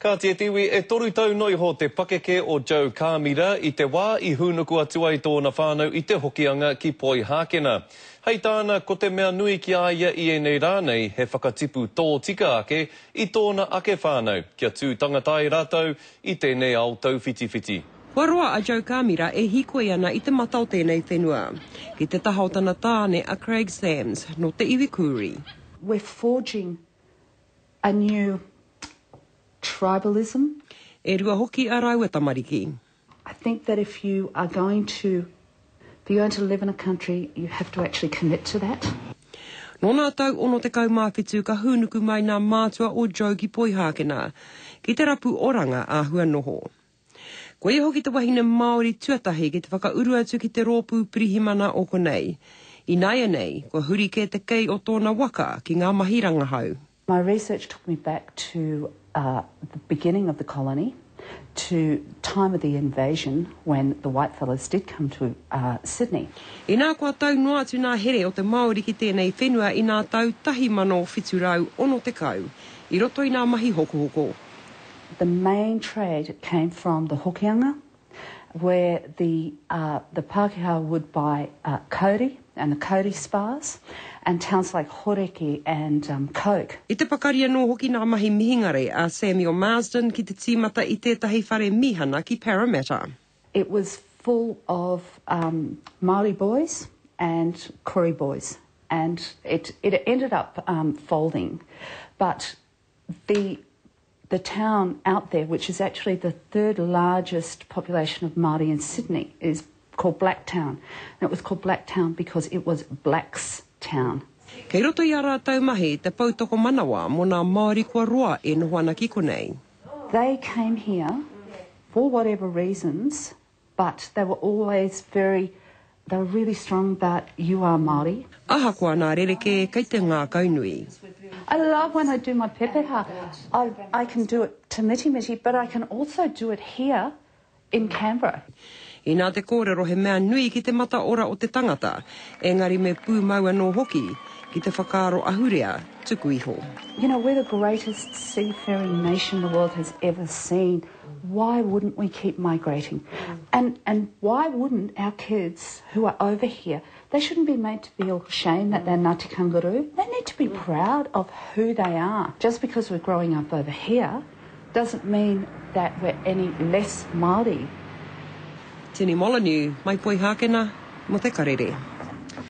Kāti e te iwi, e toru tau noa iho te pakeke o Joe Kāmira i te wā i hūnuku atu ai tōna whānau i te Hokianga ki Poihākena. Hei tāna, ko te mea nui ki a ia i ēnei rā nei he whakatipu tōtika ake i tōna ake whānau kia tū tangata ai rātou i tēnei ao tauwhitiwhiti. Kua roa a Joe Kāmira e hīkoi ana i te mata o tēnei whenua, ki te taha o tana tāne a Craig Sams, nō te iwi Koori. We're forging a new tribalism. E rua hoki a rāua tamariki. I think that if you are going to, if you're going to live in a country, you have to actually commit to that. Nō nā tau 67 ka hūnuku mai nā mātua o Joe ki Poihākena, ki te rapu oranga āhua noho. Koia hoki te wahine Māori tuatahi ki te whakauru atu ki te Rōpū Pirihimana o konei. Ināianei, kua huri kē te kei o tōna waka ki ngā mahi rangahau. My research took me back to the beginning of the colony, to time of the invasion when the white fellas did come to Sydney. Inā kua tau noa atu nā here o te Māori ki tēnei whenua i nā tau 1760, i roto i nā mahi hokohoko. The main trade came from the Hokianga, where the, uh, the Pākehā would buy uh, kauri and the kauri spars, and towns like Horeke and um, Coke. I te pakari anō hoki nā mahi mihingare a Samuel Marsden ki te tīmata i tētahi whare mīhana ki Parramatta. It was full of um, Māori boys and Koori boys, and it, it ended up um, folding. But the the town out there, which is actually the third largest population of Māori in Sydney, is called Blacktown. And it was called Blacktown because it was Black's town. Kei roto i ā rātou mahi te poutokomanawa mō nā Māori kua roa e noho ana ki konei. They came here for whatever reasons But they were always very, they were really strong about you are Māori. Ahakoa nā rerekē kei te ngākaunui. I love when I do my pepeha. I, I can do it to Mitimiti but I can also do it here in Canberra. Inā te kōrero he mea nui ki te mataora o te tangata, engari me pūmau anō hoki ki te whakaaro ahurea tuku iho. You know, we're the greatest seafaring nation the world has ever seen. Why wouldn't we keep migrating? And, and why wouldn't our kids who are over here, they shouldn't be made to feel shame that they're Ngāti Kangaroo. They need to be proud of who they are. Just because we're growing up over here doesn't mean that we're any less Māori. Tini Molyneux, mai Poihākena, mo te Karere.